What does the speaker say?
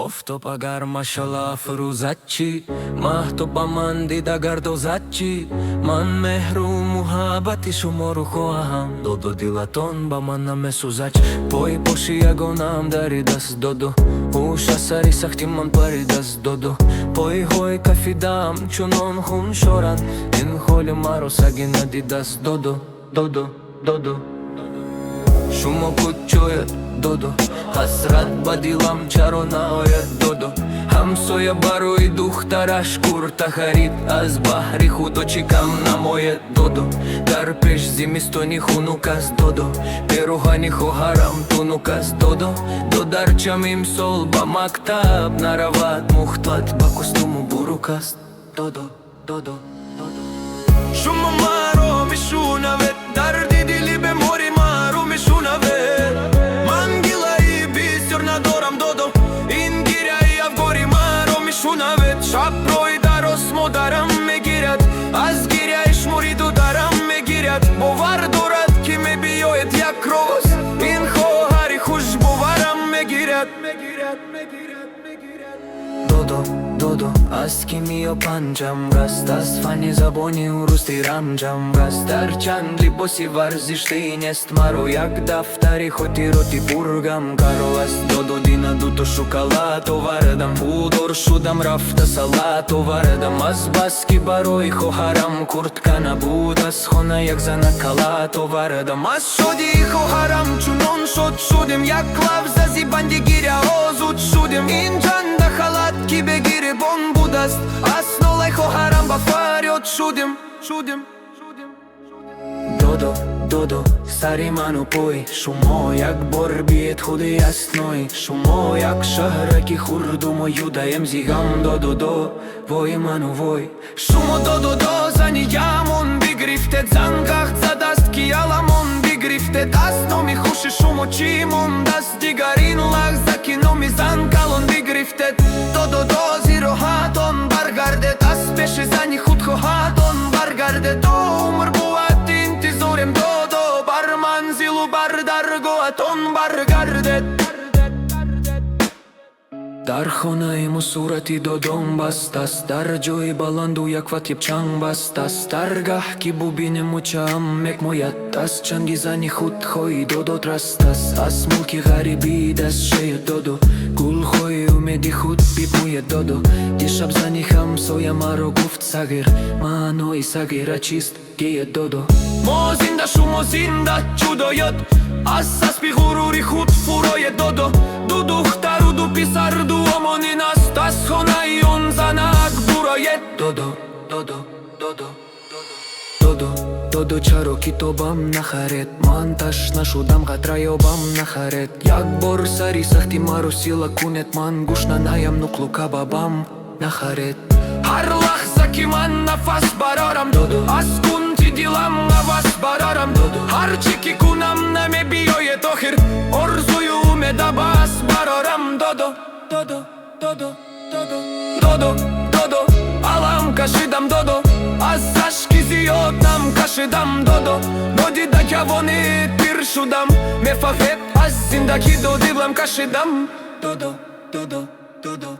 Офтоб агар машъала афрӯзад чӣ? Маҳтоб ба ман дида гардозад чӣ? Ман меҳру муҳаббати шуморо хоҳам. Додо, дилатон ба ман намесӯзад? Пой поши ягонаам даридаст, додо. Ҳуш аз сари сахти ман паридаст, додо. Пойҳои кафидаам чунон хуншоранд. Ин ҳоли маро саге надидаст, додо, додо, додо. Шумо куҷоед, додо? Ҳасрат ба дилам чаро наояд, додо? Ҳамсоя барои духтараш курта харид. Аз баҳри худо чӣ кам намояд, додо? Дар пеш зимистони хунук аст, додо. Пероҳани хоҳарам тунук аст, додо. Додарчам имсол ба мактаб наравад. Мухтоҷ ба костюму бурук аст, додо, додо, додо. Шумо маро мешунавед? Дарди дили бемори маро мешунавед? Ман гилаи бисёр надорам, додо. Ин гиряи афгори маро мешунавед? Шаб роҳи дароз модарам мегирад. Аз гиряиш муриду дарам мегирад. Бовар дорад, ки мебиёед як рӯз. Ин хоҳари хушбоварам мегирад. Додо, додо, аз кимиё панҷам раст. Аз фанни забони урусӣ рамҷам раст. Дар чанд либоси варзишӣ нест. Маро як дафтари хотироти пургам каро аст, додо. Дина дуто шоколад овардам. Пулдор шудам, рафта салат овардам. Азбаски барои хоҳарам куртка набуд, аз хона як зана халат овардам. Аз шодии хоҳарам чунон шод шудем. Як лаҳза зи банди гиря озод шудем. Ин ҷанда халат ки бегиребон будаст. Аз нолаи хоҳарам ба фарёд шудем, шудем. Додо, додо, сари ману пой шумо як бор биед худи ясной. Шумо як шаҳраки хурду мо юдаем зигам, додо, до вой ману вой. Шумо, додо, до зани ямон бигирифтед. Зан қахт задаст, ки аламон бигирифтед. Аз номи хуши шумо чӣ мондаст дигар? Ин лаҳза ки номи зан калон бигирифтед. Додо, до зироҳатон баргардед. Аз пеши зани худ хоҳатон баргардед. То умр бувад интизорем, додо. Бар манзилу бар даргоҳатон баргардед. Дар хонаи мо сурати додом бастаст. Дар ҷои баланду як ватиб чанг бастаст. Даргаҳ ки бубинем, мӯчаам мекмояд. Аз чанги зани худ хоҳи додот растаст. Аз мулки ғарибӣ даст шеяд, додо. Гулҳои умеди худ бибӯяд, додо. Дишаб зани ҳамсоя маро гуфт сағир. Маънои сағира чист, гӯед, додо? Мо зинда, шумо зинда ҷудоёд. Аз аспи ғурури худ фуроед, додо. Ду духтару ду писар ду омонин аст. Аз хонаи он занак буроед. Додо, додо, додо, додо, додо, чаро китобам нахаред? Ман ташна шудам, қатраи обам нахаред. Як бор сари сахти маро сила кунед. Ман гушна наям, нуқлу кабабам нахаред. Ҳар лаҳза ки ман нафас барорам, Додо. аз кунҷи дилам навас барорам. Додо. Ҳар чӣ ки кунам, намебиёед охир. Орзую умеда бас барорам, додо, додо, додо, додо, додо, додо. Алам кашидам, додо. Аз ашки зиёд нам кашидам, додо. Нодида ҷавонӣ пир шудам. Мефаҳмед, аз зиндагӣ ду дилам кашидам, додо, додо, додо.